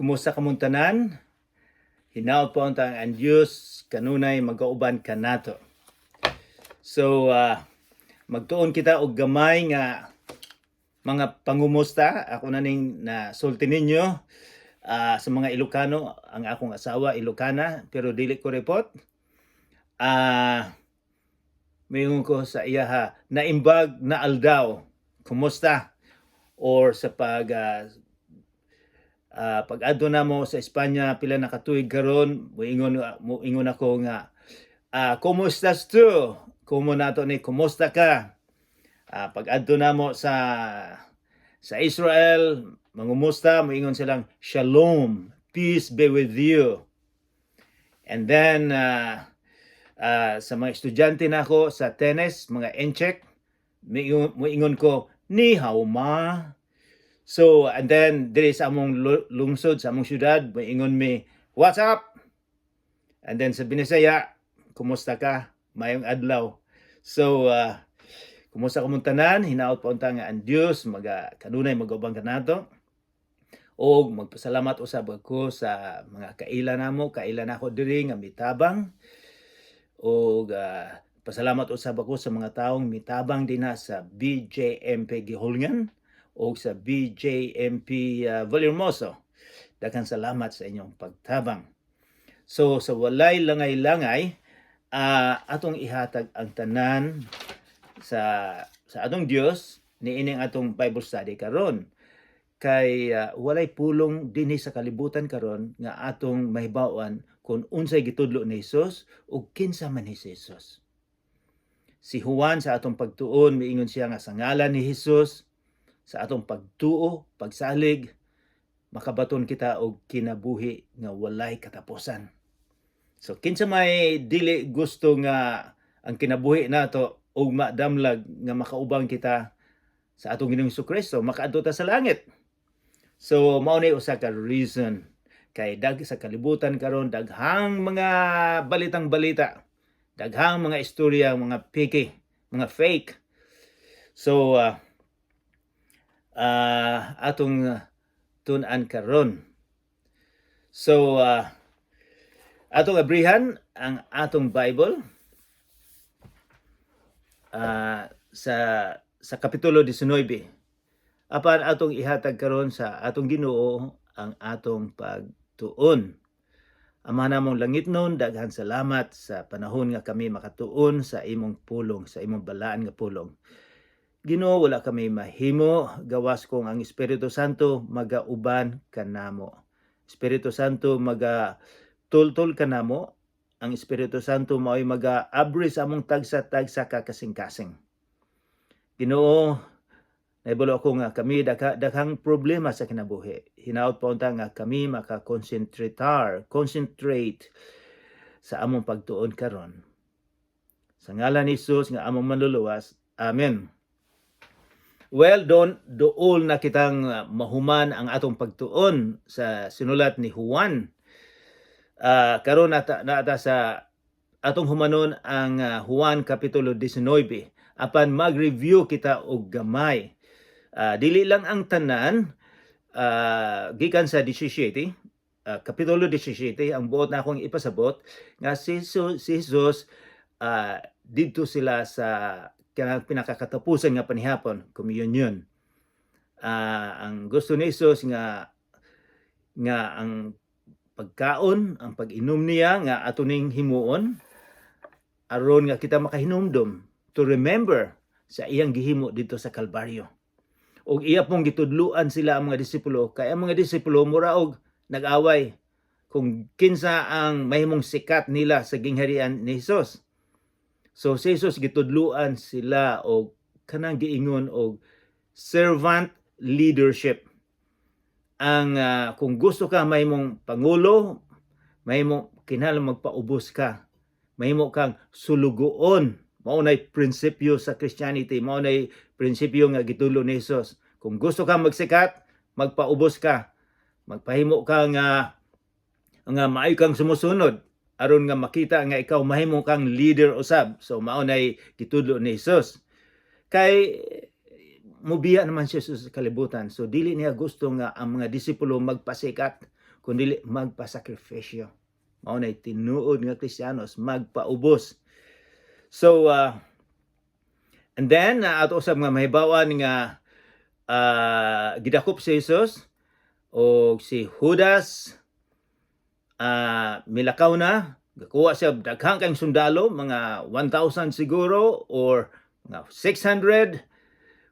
Kumusta kamong tanan? Hinaot po ang Diyos kanunay magauban kanato. So, magtuon kita og gamay nga mga pangumusta. Ako na ning nasulti ninyo sa mga Ilocano, ang akong asawa Ilocana, pero dili ko report. Moingon ko sa iyaha, "Naimbag na aldaw. Kumusta?" Or sa pag-adto namo sa Espanya pila na katuig karon, moingon ako nga "¿Cómo estás tú?" Kumo nato ni "Kumusta ka?" Pag-adto namo sa Israel, mangumusta, moingon silang "Shalom, peace be with you." And then sa mga estudyante nako sa tennis, mga Incheck, moingon ko, "Ni hao ma?" So, and then, diri sa among lungsod, sa among syudad, moingon mi, "What's up?" And then sa Binisaya, "Kumusta ka? Mayong adlaw." So, kumusta kamong tanan? Hinaot pa unta nga ang Dios maga kanunay mag-ubang kanato. Og magpasalamat usab ako sa mga kaila namo, kaila nako diri nga mitabang. Og pasalamat usab ako sa mga taong mitabang dinha sa BJMP Guihulngan o sa BJMP Vallehermoso. Daghang salamat sa inyong pagtabang. So sa walay langay-langay, atong ihatag ang tanan sa atong Dios niining atong Bible study karon. Kay walay pulong dinhi sa kalibutan karon nga atong mahibaw-an kung unsay gitudlo ni Jesus ug kinsa man ni Jesus. Si Juan, sa atong pagtuon, miingon siya nga sa ngalan ni Jesus, sa atong pagtuo, pagsalig, makabaton kita og kinabuhi nga walay katapusan. So kinsa may dili gusto nga ang kinabuhi nato ug madamlag nga makaubang kita sa atong Ginoong Kristo, makaadto ta sa langit? So mao ni usa ka reason kay dag sa kalibutan karon daghang mga balitang balita, daghang mga istorya, mga peke, mga fake. So atong tun-an karon. So atong abrihan ang atong Bible sa kapitulo 19. Apan atong ihatag karon sa atong Ginoo ang atong pagtuon. Ama namong langitnon, daghan salamat sa panahon nga kami makatuon sa imong pulong, sa imong balaan nga pulong. Ginoo, wala kami mahimo gawas kung ang Espiritu Santo magauban kanamo. Espiritu Santo, maga tultol kanamo. Ang Espiritu Santo mao'y maga-abri sa among tagsa-tagsa ka kasing-kasing. Ginoo, naibalo ako nga kami daghang problema sa kinabuhi. Hinaot pa unta nga kami maka-concentratar, concentrate sa among pagtuon karon. Sa ngalan ni Jesus nga among manluluwas. Amen. Well, don duol na kitang mahuman ang atong pagtuon sa sinulat ni Juan. Karon nata sa atong humanon ang Juan kapitulo 19. Apan mag-review kita og gamay. Dili lang ang tanan, gikan sa 17, kapitulo 17, ang buot na akong ipasabot nga si Jesus, didto sila sa kanang pinakakatapusan nga panihapon, communion. Ang gusto ni Jesus nga ang pagkaon, ang pag-inom niya nga ato ning himuon aron nga kita makahinumdom, to remember sa iyang gihimo dito sa Kalbaryo. Og iya pong gitudluan sila, ang mga disipulo, kay ang mga disipulo mura og nag-away kung kinsa ang mahimong sikat nila sa gingharian ni Jesus. So si Jesus, gitudluan sila og kanang giingon og servant leadership. Ang kung gusto ka mahimong pangulo, mahimo kinahanglan magpaubos ka. Mahimo kang sulugoon. Mao nay prinsipyo sa Christianity, mao nay prinsipyo nga gitudlo ni Jesus. Kung gusto ka magsikat, magpaubos ka. Magpahimo ka nga maayo kang sumusunod aron nga makita nga ikaw mahimo kang leader usab. So mao nay gitudlo ni Jesus. Kay mubiya naman siya sa kalibutan. So dili niya gusto nga ang mga disipulo magpasikat. kundi magpasakripisyo. Mao nay tinuod nga Kristiyanos, magpaubos. So and then ato usab nga mahibaw-an nga gidakop si Jesus o si Judas milakaw na, gakuha siya daghang kang sundalo, mga 1,000 siguro or mga 600,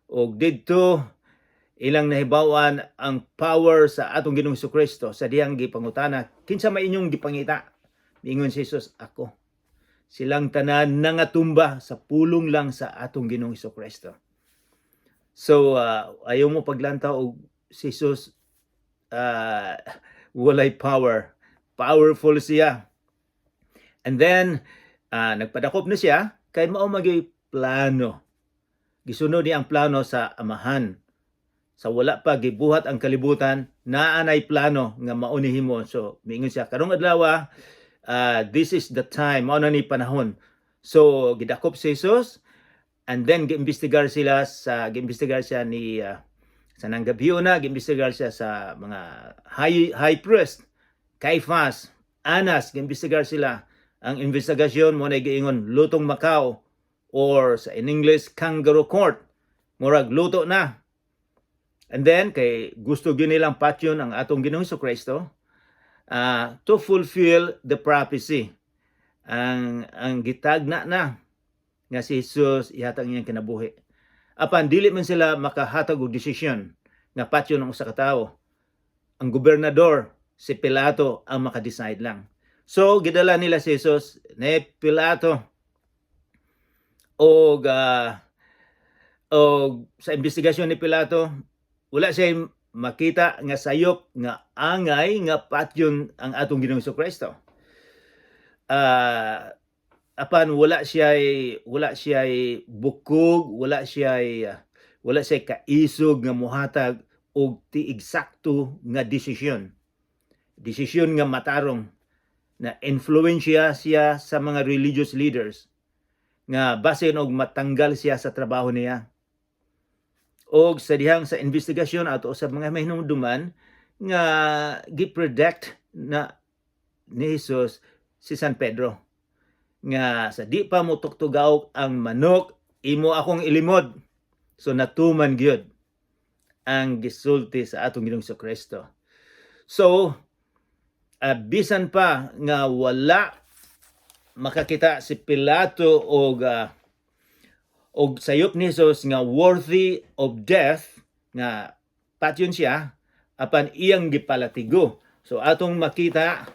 og didto ilang nahibaw-an ang power sa atong Ginoong Kristo sa dihang gipangutana, "Kinsa may inyong gipangita?" Miingon si Jesus, "Ako." Silang tanan nangatumba sa pulong lang sa atong Ginoong Kristo. So ayaw mo paglantaw og si Jesus walay power. Powerful siya. And then nagpadakop na siya kay mao magyuy plano. Gisunod niya ang plano sa Amahan. Sa wala pa gibuhat ang kalibutan, naa nay plano nga mao ni himo. So miingon siya, "Karong adlaw, this is the time, mao na ni panahon." So gidakop si Jesus and then giimbestigar siya ni sa nang gabi na giimbestigar siya sa mga high priest, Caiphas, Anas, giimbestigar sila. Ang investigasyon mao na giingon lutong Macau or sa in English, kangaroo court. Murag luto na. And then kay gusto gyud nilang patyon ang atong Ginoong Kristo to fulfill the prophecy. Ang gitagna na nga si Jesus ihatag niyang kinabuhi. Apan dili man sila makahatag og desisyon nga patyon ang usa ka tawo. Ang gobernador, si Pilato, ang maka-decide lang. So gidala nila si Jesus ni Pilato og sa investigasyon ni Pilato, wala siya makita nga sayop nga angay nga patyon ang atong Ginoong Kristo. Apan wala siya bukog, wala siya kaisog nga muhatag og ti eksakto nga desisyon. Desisyon nga matarong na influensya siya sa mga religious leaders nga basin og matanggal siya sa trabaho niya. Og sa dihang sa investigasyon, ato sa mga mahinumduman nga gi-predict na ni Jesus si San Pedro nga sa di pa mo tuktugaok ang manok, imo akong ilimod. So natuman gyud ang gisulti sa atong Ginoong Kristo. So bisan pa nga wala makakita si Pilato og sayop ni Jesus nga worthy of death, nga patyon siya, apan iyang gipalatigo. So atong makita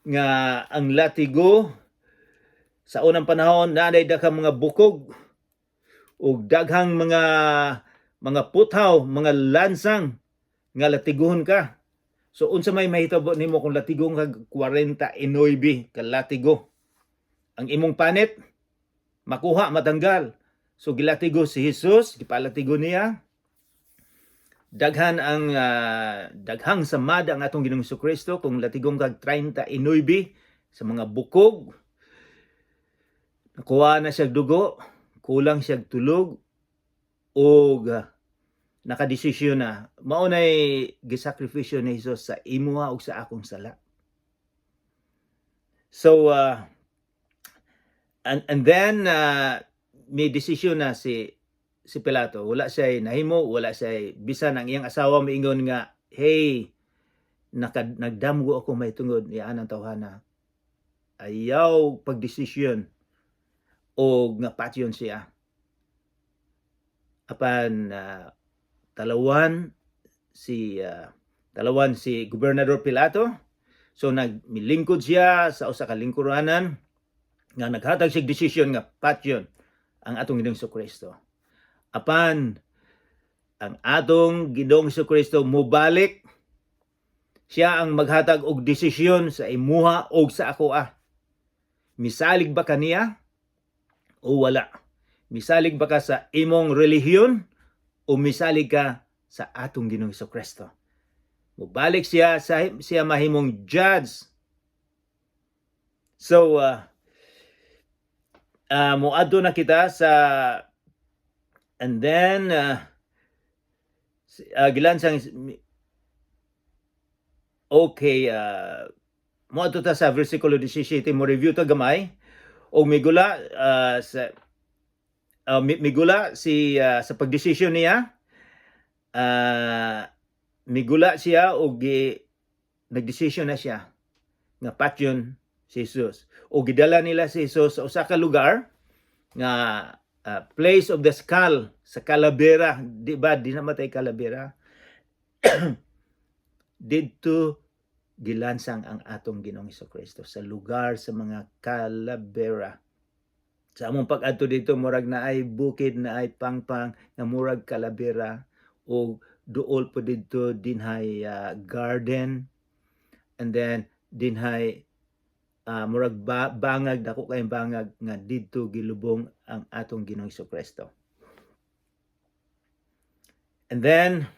nga ang latigo sa unang panahon, naanay daghang mga bukog ug daghang mga puthaw, mga lansang nga latiguhon ka. So unsa may mahitabo nimo kung latigon kag 49 ka latigo? Ang imong panit makuha, matanggal. So gilatigo si Jesus, gipalatigo niya. Daghan ang daghang samad ang atong Ginoong Kristo kung latigon kag 39 sa mga bukog. Nakuha na siya dugo, kulang siya tulog ug nakadesisyon na. Mao nay gisakripisyo ni Jesus sa imuha ug sa akong sala. So and then may desisyon na si Pilato. Wala siya nahimo, wala siya, bisan ang iyang asawa miingon nga, "Hey, nagdamgo ako mahitungod ni anang tawhana." Ayaw pagdesisyon og nga patyon siya. Apan talawan si Gobernador Pilato. So nagmilingkod siya sa usa ka lingkuranan nga naghatag siya desisyon nga patyon ang atong Ginoong Kristo. Apan ang atong Ginoong Kristo mobalik siya ang maghatag og desisyon sa imuha og sa akoa. Misalig ba kaniya o wala? Misalig ba ka sa imong relihiyon o misalig ka sa atong Ginoong Kristo? Mobalik siya sa siya mahimong judge. So moadto na kita sa and then gilansang Okay, moadto ta sa versikulo 17, mo review ta gamay. Og migula sa migula si sa pagdesisyon niya, migula siya og nagdesisyon na siya nga patyon si Jesus. O gidala nila si Jesus sa usa ka lugar nga place of the skull, sa Calavera, di ba? Di namatay Calavera. Didto gilansang ang atong Ginoong Kristo sa lugar sa mga Calavera. Sa among pag-adto dito, murag naay bukid, naay pangpang nga murag calavera o duol po didto, dinhay garden and then dinhay murag bangag, dako kayong bangag nga didto gilubong ang atong Ginoong Kristo. And then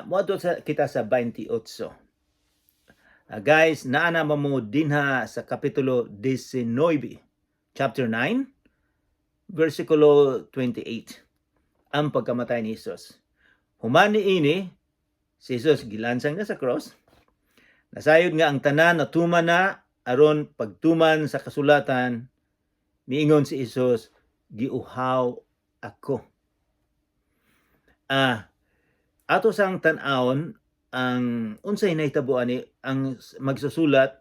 moadto sa kita sa 28. Guys, naa na mo dinha sa kapitulo 19, chapter 9, versikulo 28. Ang pagkamatay ni Jesus. Human niini, si Jesus gilansang na sa cross. Nasayod nga ang tanan natuman na aron pagtuman sa kasulatan, miingon si Jesus, "Giuhaw ako." Ato sang tan-awon ang unsay nahitabo ani. Ang magsusulat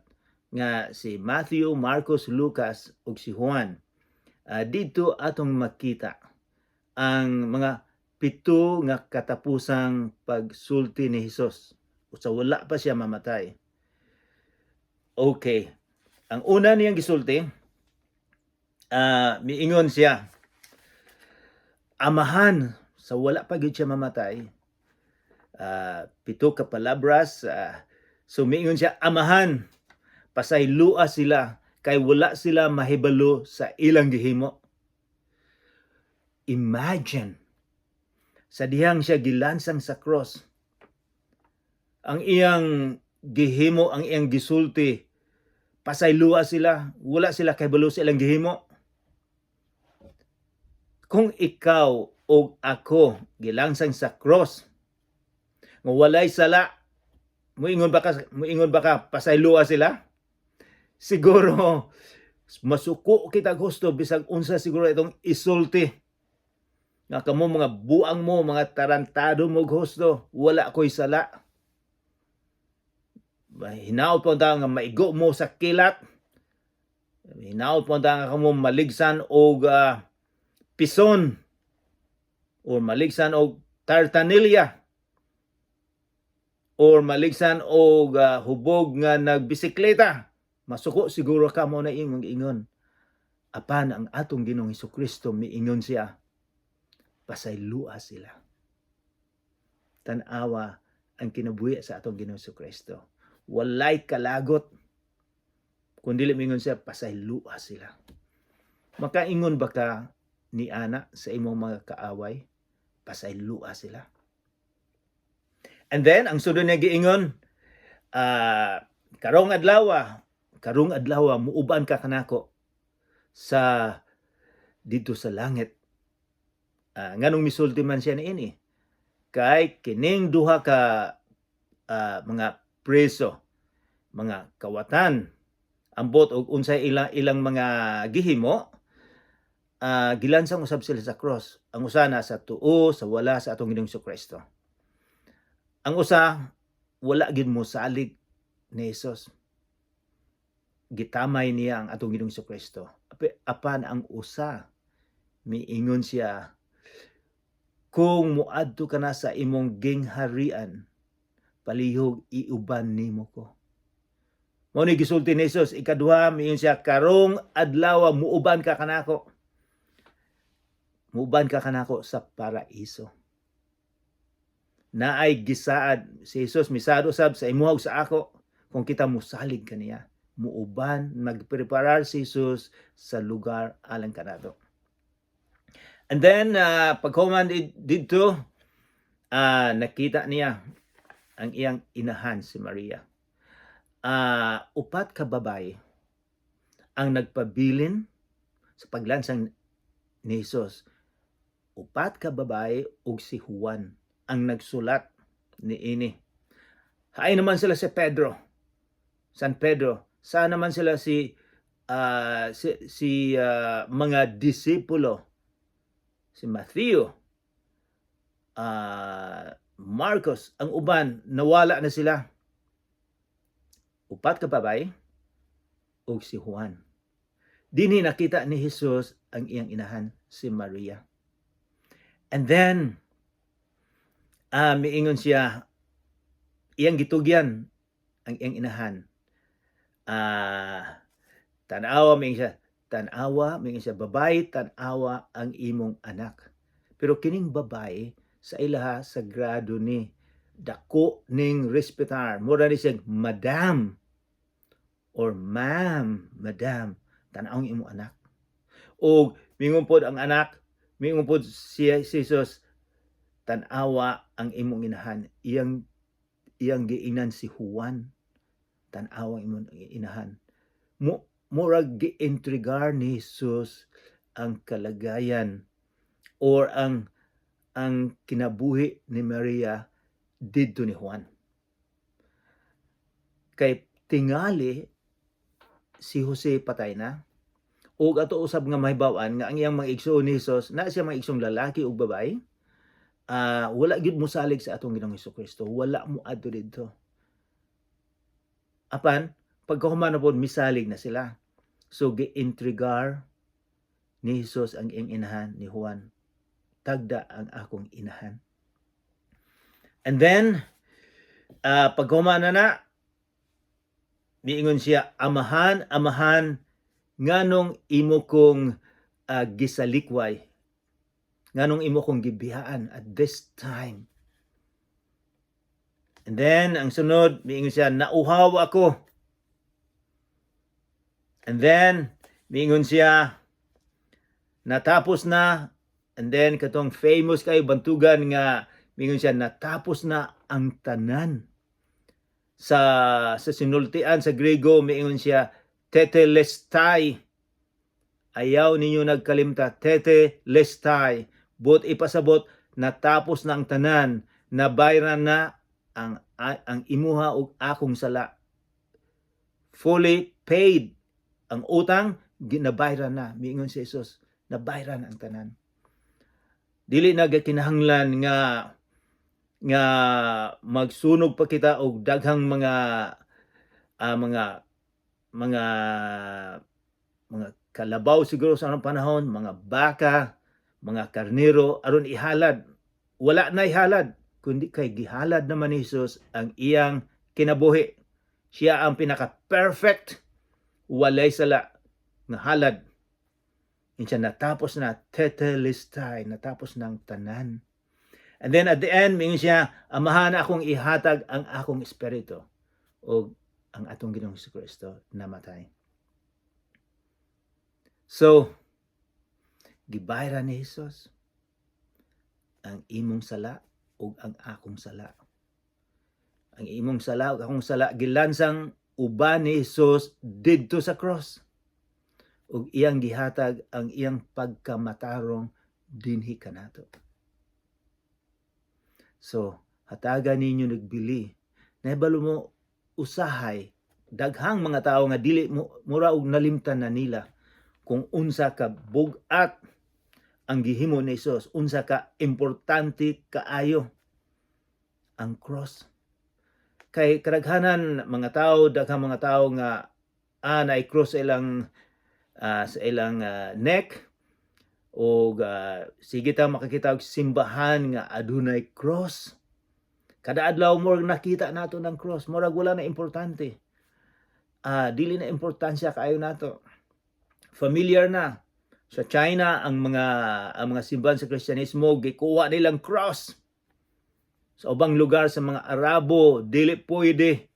nga si Matthew, Marcos, Lucas ug si Juan. Didto atong makita ang mga pito nga katapusang pagsulti ni Hesus sa wala pa siya mamatay. Okay. Ang una niyang gisulti, miingon siya, "Amahan," sa wala pa gyud siya mamatay. Pito ka palabras, so miingon siya, "Amahan, pasaylua sila kay wala sila mahibalo sa ilang gihimo." Imagine, sa dihang siya gilansang sa cross, ang iyang gihimo, ang iyang gisulti, "Pasaylua sila, wala sila kahibalo sa ilang gihimo." Kung ikaw o ako gilansang sa cross, nga walay sala, muingon ba ka, "Pasaylua sila"? Siguro, masuko kita gusto, bisag unsa siguro itong isulti. Nga kamo mga buang mo, mga tarantado mo gusto, wala ko'y sala. Hinaot po nga maigo mo sa kilat. Hinaot po nga kamo maligsan og pison or maligsan og tartanilya or maligsan og hubog nga nagbisikleta. Masuko siguro ka mo na imong ingon. Apan ang atong Ginoong Kristo, miingon siya, "Pasaylua sila." Tan-awa ang kinabuhi sa atong Ginoong Kristo. Walay kalagot. Kung dili mingon siya, "Pasaylua sila." Makaingon ba ka ni ana sa imong mga kaaway? "Pasaylua sila." And then, ang sunod niya giingon, "Karong adlaw, muuban ka kanako sa didto sa langit." Nganong misulti man siya niini? Kay kining duha ka mga preso, mga kawatan, ambot og unsay ilang ilang mga gihimo, gilansang usab sila sa cross. Ang usa na sa tuo, sa wala sa atong Ginoong Kristo. Ang usa wala gid mo salig ni Jesus. Gitamay niya ang atong Ginoong Kristo. Apan ang usa, miingon siya, "Kung muadto ka na sa imong gingharian, palihog iuban nimo ko." Mao ni gisulti ni Jesus. Ikaduha, miingon siya, "Karong adlaw muuban ka kanako. Muuban ka kanako sa paraiso." Naay gisaad si Jesus, misaad usab sa imuha ug sa ako kung kita musalig kaniya. Muuban, magpreparar si Jesus sa lugar alang kanato. And then paghuman didto, nakita niya ang iyang inahan, si Maria. Upat ka babae ang nagpabilin sa paglansang ni Jesus. Upat ka babae ug si Juan ang nagsulat niini. Hain naman sila si Pedro. San Pedro. Saan naman sila si mga disipulo? Si Matthew, Marcos, ang uban, nawala na sila. Upat ka babay ug si Juan. Dinhi nakita ni Jesus ang iyang inahan, si Maria. And then, miingon siya, iyang gitugyan ang iyang inahan. "Tanawa," miingon siya, "tanawa," miingon siya, "babae, tanawa ang imong anak." Pero kining babae, sa ilaha, sagrado ni, dako ning respetar. Mura ni siya, "Madam," or "Ma'am, madam, tanaw ang imong anak." O mingon pod ang anak, mingon pod siya si Jesus, "Tanawa ang imong inahan." Iyang giingnan si Juan, "Tanawa ang imong inahan." Mo murag giintrigar ni Jesus ang kalagayan or ang kinabuhi ni Maria didto ni Juan. Kay tingali si Jose patay na. Ug ato usab nga mahibaw-an nga ang iyang mga igsoon ni Jesus, na siya mga igsoong lalaki ug babae, wala gyud mosalig sa atong Ginoong Kristo, wala mo adto didto. Apan pagkahuman na pod, misalig na sila. So giintrigar ni Jesus ang iyang inahan ni Juan. "Tagda ang akong inahan." And then, pagkahuman na na, miingon siya, "Amahan, Amahan, nganong imo kong gisalikway? Nganong imo kong gibiyaan at this time?" And then, ang sunod, miingon siya, "Nauhaw ako." And then, miingon siya, "Natapos na." And then, katong famous kayo bantugan nga, mingon siya, "Natapos na ang tanan." Sa sinultian sa Grego, miingon siya, tetelestai. Ayaw ninyo nagkalimta, tetelestai. Buot ipasabot, natapos na ang tanan, nabayran na ang imuha ug akong sala. Fully paid. Ang utang, ginabayran na. Miingon si Jesus, nabayran ang tanan. Dili na kinahanglan nga magsunog pa kita og daghang mga kalabaw siguro sa anong panahon, mga baka, mga karnero aron ihalad. Wala na ihalad kundi kay gihalad naman ni Jesus ang iyang kinabuhi. Siya ang pinaka-perfect, walay sala nga halad. Siya, natapos na, tetelestai, natapos ng tanan. And then at the end, mingon siya, "Amahan, akong ihatag ang akong espiritu." O ang atong Ginoong Kristo namatay. So, gibayran ni Jesus ang imong sala ug ang akong sala. Ang imong sala ug akong sala gilansang uban ni Jesus didto sa cross. Ug iyang gihatag ang iyang pagkamatarong dinhi kanato. So, hatagan ninyo nagbili. Nahibalo mo, usahay daghang mga tao nga dili mo, mura og nalimtan na nila kung unsa ka bug-at ang gihimo ni Jesus, unsa ka importante kaayo ang cross. Kay kadaghanan mga tao, daghang mga tao nga naay cross sa ilang neck o sige ta makakita og simbahan nga adunay cross. Kada adlaw mo nakita nato ng cross, murag wala na importante. Dili na importansya kaayo nato. Familiar na. Sa China, ang mga simbahan sa Kristyanismo gikuha nilang cross. Sa ubang lugar sa mga Arabo, dili pwede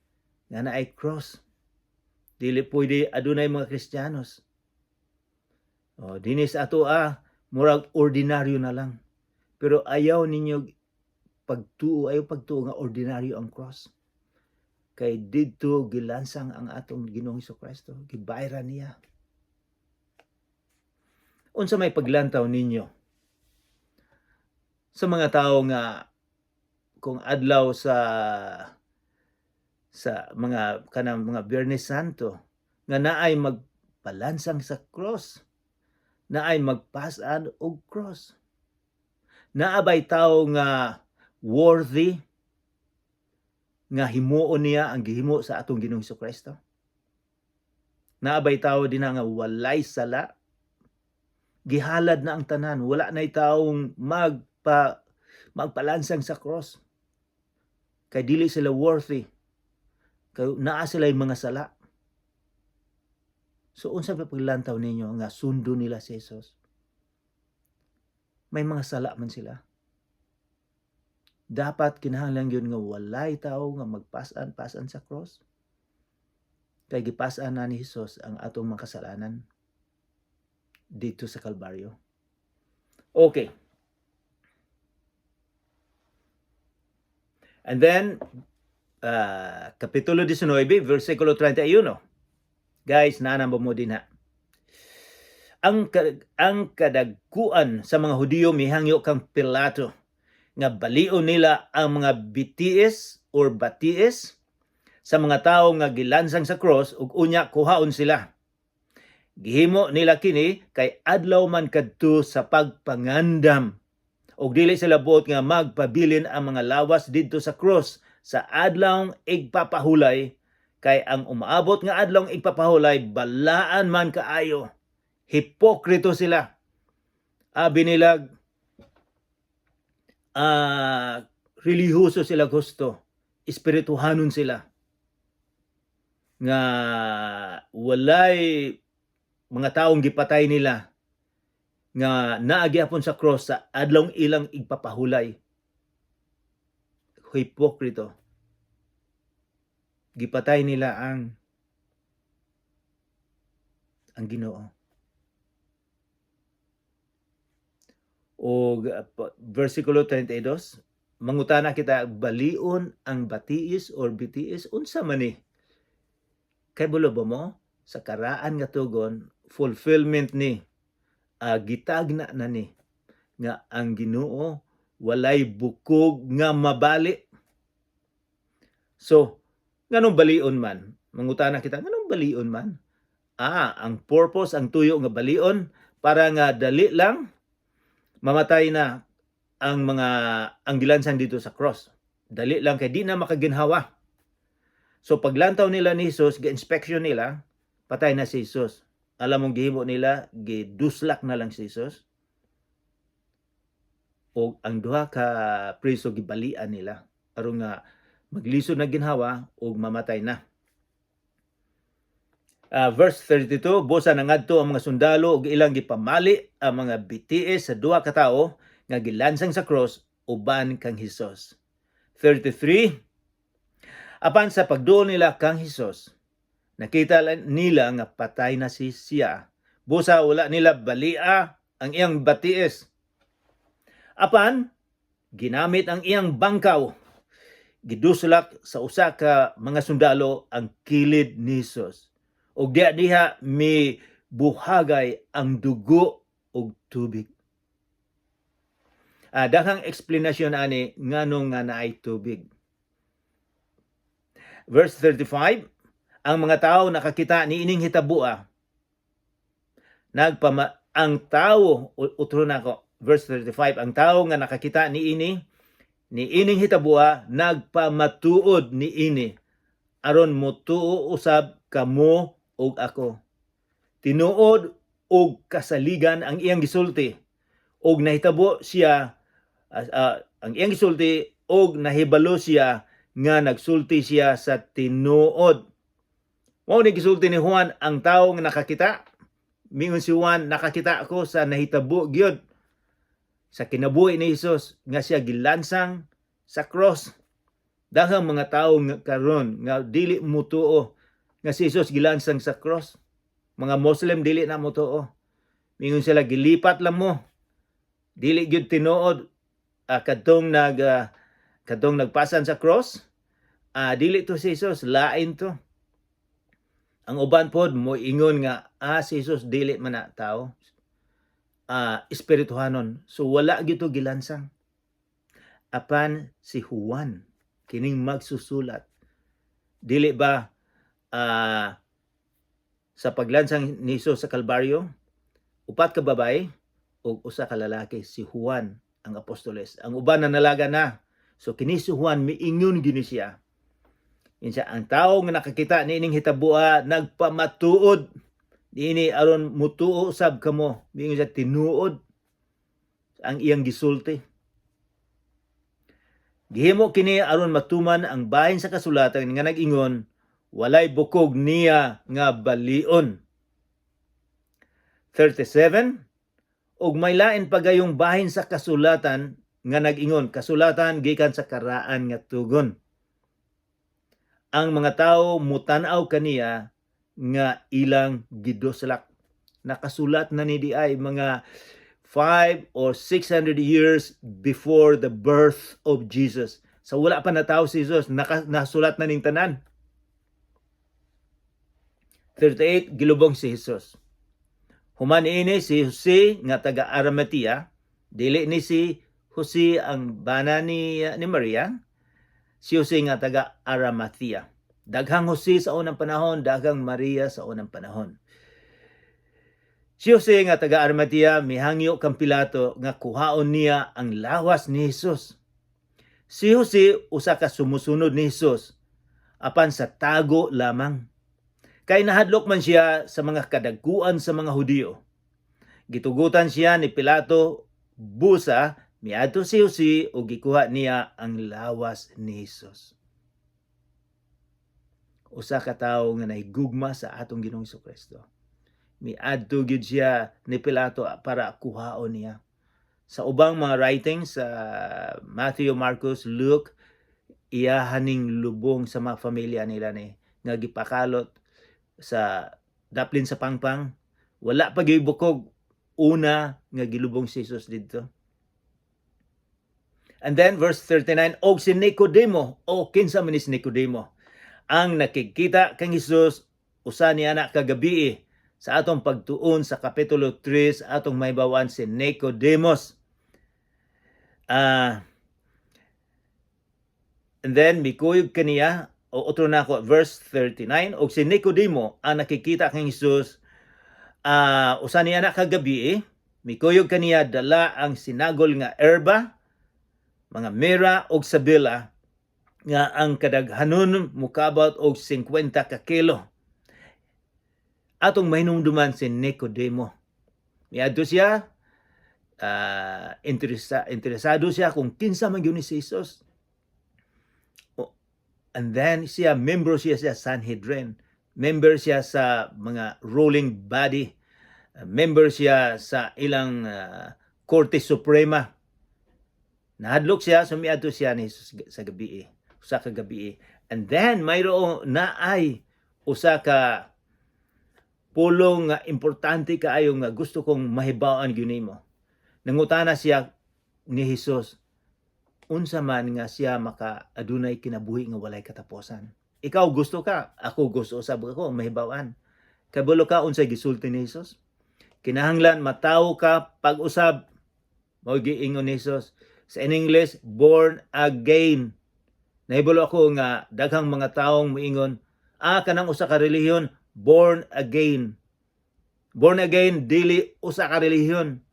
nga naay cross. Dili pwede adunay mga Kristiyanos. O, dinhi sa ato murag ordinaryo na lang. Pero ayaw ninyo pagtuo, ayaw pagtuo nga ordinaryo ang cross. Kay didto gilansang ang atong Ginoong Kristo, gibayran niya. Unsa may paglantaw ninyo sa mga tao nga Kung adlaw sa mga kanang mga Biyernes Santo nga naay magpalansang sa cross, naay magpasan og cross. Naa bay tawo nga worthy nga himuon niya ang gihimo sa atong Ginoong Kristo? Naa bay tawo dinha nga walay sala? Gihalad na ang tanan, wala nay taong magpalansang sa cross. Kay dili sila worthy. Kay naa sila mga sala. So unsa pa paglantaw ninyo nga sundo nila si Jesus? May mga sala man sila. Dapat kinahanglan gyud nga walay tawo nga magpasan-pasan sa cross. Kay gipasan na ni Jesus ang atong mga kasalanan dito sa Kalbaryo. Okay. And then, Kapitulo 19, versikulo 31. Guys, naanam ba mo din ha? Ang kadagkuan sa mga Hudiyo mihangyo kang Pilato nga balion nila ang mga bitiis or batiis sa mga tawo nga gilansang sa cross ug unya kuhaon sila. Gihimo nila kini kay adlaw man kadto sa pagpangandam ug dili sila buot nga magpabilin ang mga lawas didto sa cross sa adlawng igpapahulay, kay ang umaabot nga adlawng igpapahulay balaan man kaayo. Hipokrito sila. Abi nila relihiyoso sila gusto, espirituhanon sila nga walay mga taong gipatay nila nga naa gyapon sa cross sa adlawng ilang igpapahulay. Hipokrito. Gipatay nila ang Ginoo. O versikulo 32, mangutana kita, balion ang batiis or bitiis, unsa man ni? Kay bulo ba mo sa karaan nga tugon, fulfillment ni gitagna na ni nga ang Ginoo walay bukog nga mabali. So, nganong balion man? Mangutana kita, nganong balion man? Ang purpose, ang tuyo nga balion para nga dali lang mamatay na ang mga ang gilansang dito sa cross. Dali lang kay di na makaginhawa. So paglantaw nila ni Jesus, gi-inspection nila, patay na si Jesus. Alam mong gihimo nila, giduslak na lang si Jesus. O ang duha ka priso gibalian nila aron nga maglisod na ginhawa ug mamatay na. Verse 32, busa nangadto ang mga sundalo ug ilang gipamali ang mga bitiis sa duha ka tawo nga gilansang sa cross uban kang Hesus. 33, apan sa pagduol nila kang Hesus, nakita nila nga patay na si siya. Busa wala nila balia ang iyang batiis. Apan ginamit ang iyang bangkaw. Giduslak sa usa ka mga sundalo ang kilid ni Hesus. Ug diha diha mi buhagay ang dugo ug tubig. Daghang eksplanasyon ani nganong nga naay tubig. Verse 35, ang mga tao nakakita ni ining hitabua. Nagpama ang tao, utro na ako. Verse 35, ang tao nga nakakita ni ining hitabua nagpamatuod ni ini aron motuo usab kamo ug ako. Tinuod og kasaligan ang iyang gisulti og nahitabo siya ang iyang gisulti og nahibalo siya nga nagsulti siya sa tinuod. Mao ni gisulti ni Juan, ang tawo nga nakakita. Mingon si Juan, nakakita ako sa nahitabo gyud sa kinabuhi ni Hesus nga siya gilansang sa cross. Daghang mga tawo nga karon nga dili mutuo nga si Hesus gilansang sa cross. Mga Muslim dili na mutuo. Mingon sila, gilipat lang mo. Dili gyud tinuod kadtong nagpasan sa cross. Dili to si Jesus, lain to. Ang uban pod mo ingon nga si Jesus dili man na tao. Espirituhanon. So wala gyud to gilansang. Apan si Juan kining magsusulat, dili ba sa paglansang ni Jesus sa Kalbaryo, upat ka babae ug usa ka lalaki, si Juan ang apostoles. Ang uban na nalaga na. So kini si Juan, miingon gini siya. Insa ang tawo nga nakakita niining hitabua nagpamatuod niini aron mutuo sab kamo. Miingon siya, tinuod ang iyang gisulti. Gihimo kini aron matuman ang bahin sa kasulatan nga nag-ingon, "Walay bukog niya nga balion." 37. Ug may lain pa gayong bahin sa kasulatan nga nag-ingon, kasulatan gikan sa Karaan nga Tugon, "Ang mga tawo mutan-aw kaniya nga ilang giduslak." Nakasulat na ni diay mga 5 or 600 years before the birth of Jesus. Sa wala pa natawo si Jesus, nasulat na ning tanan. 38. Gilubong si Jesus. Human niini, si Jose nga taga Arimatea, dili ni si Jose ang bana ni Maria, si Jose nga taga Arimatea. Daghang Jose sa unang panahon, daghang Maria sa unang panahon. Si Jose nga taga Arimatea mihangyo kang Pilato nga kuhaon niya ang lawas ni Jesus. Si Jose usa ka sumusunod ni Jesus apan sa tago lamang. Kay nahadlok man siya sa mga kadagkuan sa mga Hudiyo. Gitugutan siya ni Pilato. Busa, miadto si Jose ug gikuha niya ang lawas ni Jesus. Usa ka tawo nga nahigugma sa atong Ginoong Kristo. Miadto gyud siya ni Pilato para kuhaon niya. Sa ubang mga writings sa Matthew, Marcos, Luke, iyahaning lubong sa mga pamilya nila ni nga gipakalot sa daplin sa pangpang. Wala pa gyud bukog, una nga gilubong si Jesus didto. And then verse 39, og si Nicodemo. O kinsa man ni si Nicodemo? Ang nakikita kang Jesus usa niya na kagabi. Sa atong pagtuon sa kapitulo 3, atong mahibawan si Nicodemus. And then mikuyog kaniya o otro na ako, verse 39, og si Nicodemo, ang nakikita kang Jesus usa niya na kagabi, mikuyog kaniya dala ang sinagol nga erba, mga mira og sabila, nga ang kadaghanon mukabot og 50 ka kilo. Atong mahinumduman si Nicodemo. Miadto siya, interesado siya kung kinsa man gyud ni si Jesus. And then siya, member siya sa Sanhedrin. Member siya sa mga ruling body. Member siya sa ilang Korte Suprema. Nahadlok siya, so miadto siya ni Jesus sa gabi, usa ka gabi. And then mayroon na ay usa ka pulong nga importante kaayo nga gusto kong mahibaw-an gyud nimo. Nangutana siya ni Jesus, unsa man nga siya maka adunay kinabuhi nga walay katapusan. Ikaw gusto ka, ako gusto usab ako mahibaw-an. Kabalo ka unsay gisulti ni Jesus? "Kinahanglan matawo ka pag-usab." Mao giingon ni Jesus. Sa in English, "born again." Nahibalo ako nga daghang mga taong moingon, "Ah, kanang usa ka relihiyon, born again." Born again dili usa ka relihiyon.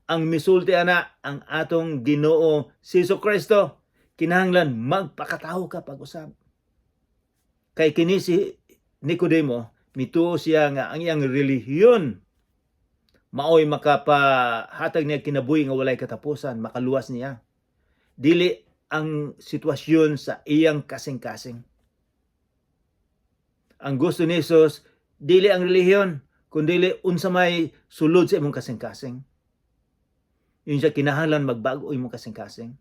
Ang misulti ana ang atong Ginoo si Kristo. Kinahanglan magpakatawo ka pag-usab. Kay kini si Nicodemo, mituo siya nga ang iyang relihiyon maoy makapahatag niya kinabuhi nga walay katapusan, makaluwas niya. Dili ang sitwasyon sa iyang kasing-kasing. Ang gusto ni Jesus, dili ang relihiyon, kundi unsa may sulod sa imong kasing-kasing. Yun siya, kinahanglan magbago imong kasing-kasing.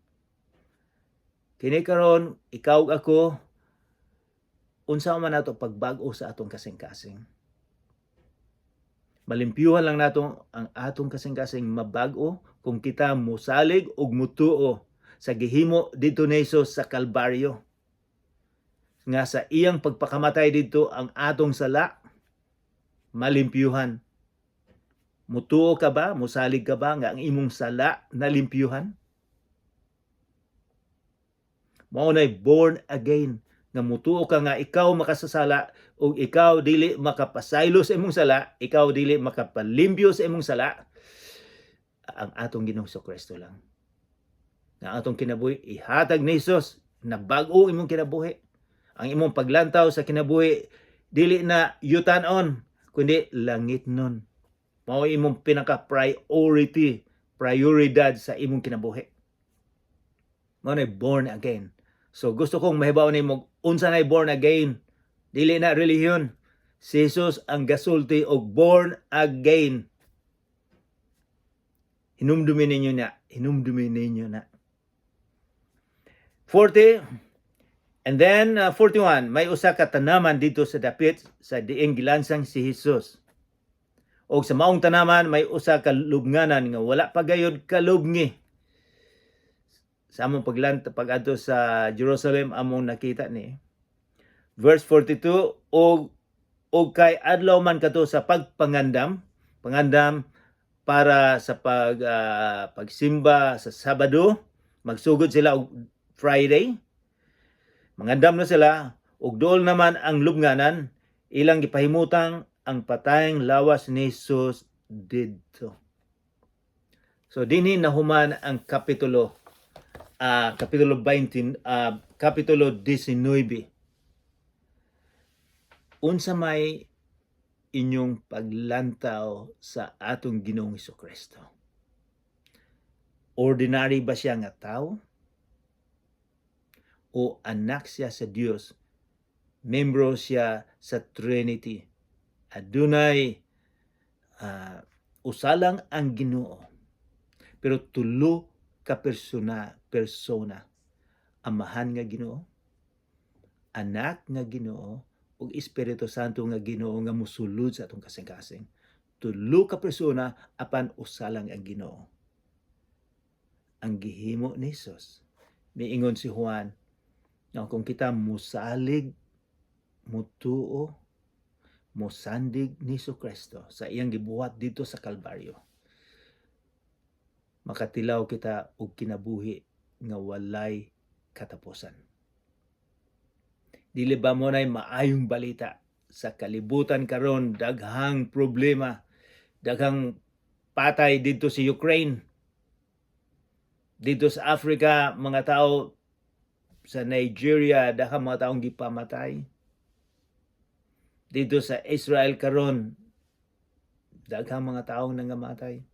Kini karon, ikaw ug ako, unsa man nato pagbago sa atong kasing-kasing? Malimpyuhan lang nato ang atong kasing-kasing mabago kung kita musalig ug mutuo sa gihimo didto ni Jesus sa Kalbaryo. Nga sa iyang pagpakamatay didto, ang atong sala malimpyuhan. Mutuo ka ba? Musalig ka ba nga ang imong sala nalimpyuhan? Mao nay born again, nga mutuo ka nga ikaw makasasala ug ikaw dili makapasaylo sa imong sala, ikaw dili makapalimpyo sa imong sala, ang atong Ginoong Kristo lang. Nga atong kinabuhi ihatag ni Jesus na bag-o imong kinabuhi. Ang imong paglantaw sa kinabuhi dili na yutan-on kundi langitnon. Mao imong pinaka priority, prioridad sa imong kinabuhi. Mao na born again. So gusto kong mahibaw nimo unsa nay born again. Dili na relihiyon. Si Jesus ang gasulti og born again. Hinumdumi ninyo na. Hinumdumi ninyo na. 40 and then 41, may usa ka tanaman didto sa dapit sa diing gilansang si Jesus. Og sa maong tanaman may usa ka lubnganan nga wala pa gayod kalubngi. Sa among paglant pag-adto sa Jerusalem, among nakita ni. Verse 42, og kay adlaw man kato sa pagpangandam, pangandam para sa pagsimba sa Sabado, magsugod sila og Friday. Mangandam na sila ug duol naman ang lubnganan, ilang gipahimutang ang patayng lawas ni Jesus didto. So dinhi nahuman ang kapitulo 20, kapitulo 19. Unsa may inyong paglantaw sa atong Ginoong Kristo? Ordinary ba siya nga tao? O anak siya sa Dios? Membro siya sa Trinity. Adunay usa lang ang Ginoo. Pero tulo ka persona. Amahan nga Ginoo, Anak nga Ginoo, ug Espiritu Santo nga Ginoo nga mosulod sa atong kasing-kasing. Tulo ka persona apan usa lang ang Ginoo. Ang gihimo ni Jesus. Miingon si Juan nga kung kita musalig, mutuo, musandig ni Kristo sa iyang gibuhat didto sa Kalbaryo, makatilaw kita og kinabuhi nga walay katapusan. Dili ba mao nay maayong balita? Sa kalibutan karon daghang problema, daghang patay didto sa Ukraine, didto sa Africa, mga tao sa Nigeria, daghang mga taong gipamatay. Didto sa Israel karon, daghang mga taong nangamatay.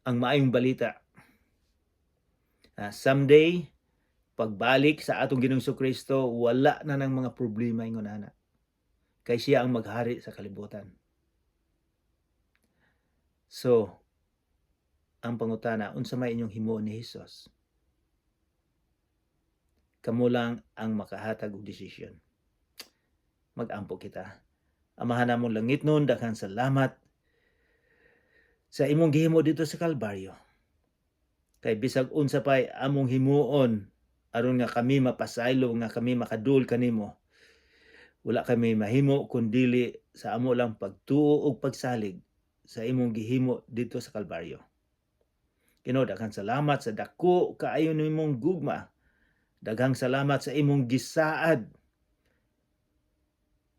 Ang maayong balita, someday pagbalik sa atong Ginoong Kristo, wala na ng mga problema ingon ana. Kay siya ang maghari sa kalibutan. So, ang pangutana, unsa may inyong himuon ni Jesus? Kamo lang ang makahatag og desisyon. Mag-ampo kita. Amahan namong langitnon, daghang salamat sa imong gihimo didto sa Kalbaryo. Kay bisag unsa pay among himuon aron nga kami mapasaylo, nga kami makadul kanimo, wala kami mahimo kundili sa amo lang pagtuo ug pagsalig sa imong gihimo didto sa Kalbaryo. Ginoo, daghang salamat sa dako kaayo nimong gugma. Daghang salamat sa imong gisaad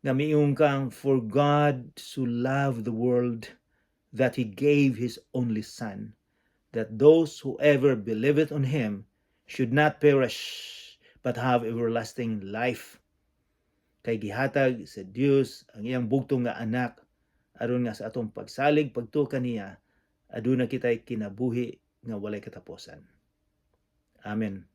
nga miingon kang, "For God so loved the world that he gave his only son, that those whoever believeth on him should not perish but have everlasting life." Kay gihatag sa Dios ang iyang bugtong nga anak aron nga sa atong pagsalig, pagtuo kaniya, aduna kitay kinabuhi nga walay katapusan. Amen.